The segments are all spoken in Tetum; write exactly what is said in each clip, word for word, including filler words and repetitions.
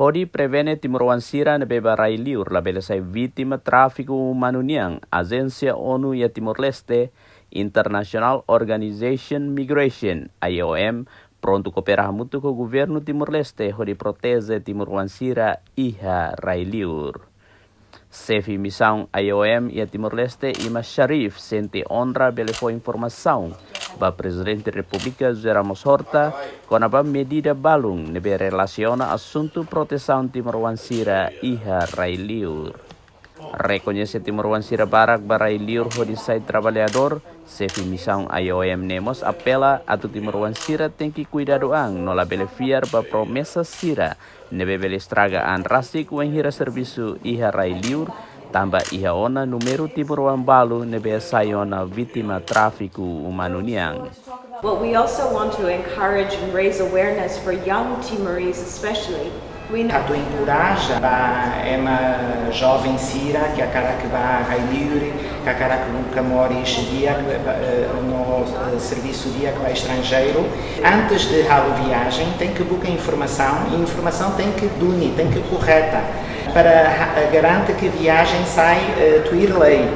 Hodi prevene timoroan sira ne'ebé ba rai-liur labele sai vítima tráfiku umanu nian, Ajénsia ONU iha Timor-Leste, International Organization Migration, I O M, prontu koopera hamutuk ho governu Timor-Leste hodi proteje timoroan sira iha rai-liur. Xefe misaun I O M iha Timor-Leste, Ima Sharif, sente onra bele fó informasaun ba Prezidente Repúblika José Ramos Horta kona-ba medida balun ne'ebé relasiona asuntu protesaun timoroan sira iha rai-liur. Rekoñese timoroan sira barak ba rai-liur hodi sai traballadór, xefe misaun I O M ne'e mós apela atu timoroan sira tenke kuidadu an no labele fiar ba promesa sira ne'ebé bele estraga an rasik wainhira servisu iha rai-liur, tanba iha ona númeru timoroan balu ne'ebé sai ona vítima tráfiku umanu nian. But we also want to encourage and raise awareness for young Timorese especially. We know Atu enkoraja ba ema joven sira ke hakarak bá rai-liur, ke hakarak buka moris di'ak, eh, no, eh, servisu di'ak ba estranjeiru. Antes de halo viajen, tenke buka informasaun, i informasaun tenke duni, tenke korreta, para ha-, garante ke viajen sai, eh, tuir lei.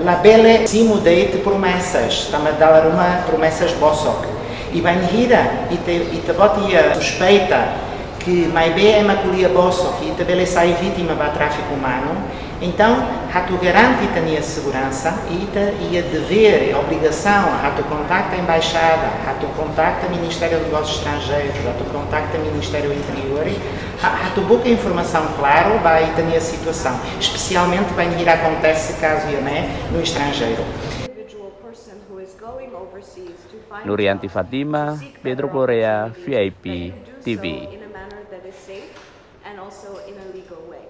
Labele simu de'it promesas, tanba dala ruma promesas bosok. I bainhira ita, ita-boot iha suspeita ke maibé ema ko'alia bosok, ita bele sai vítima ba tráfiku umanu. Entaun, atu garante ita-nia seguransa, ita iha devér, obrigasaun, atu kontakta embaixada, atu kontakta Ministériu Negósius Estranjeirus, atu kontakta Ministériu Interiór, ha-, atu buka informasaun klaru ba ita-nia situasaun, espesialmente bainhira akontese kazu ida-ne'e no estranjeiru. Individual person who is going overseas to find Nurianti jobs, Fatima, to seek Pedro better Correa, opportunities, V I P they can do so T V. In a manner that is safe and also in a legal way.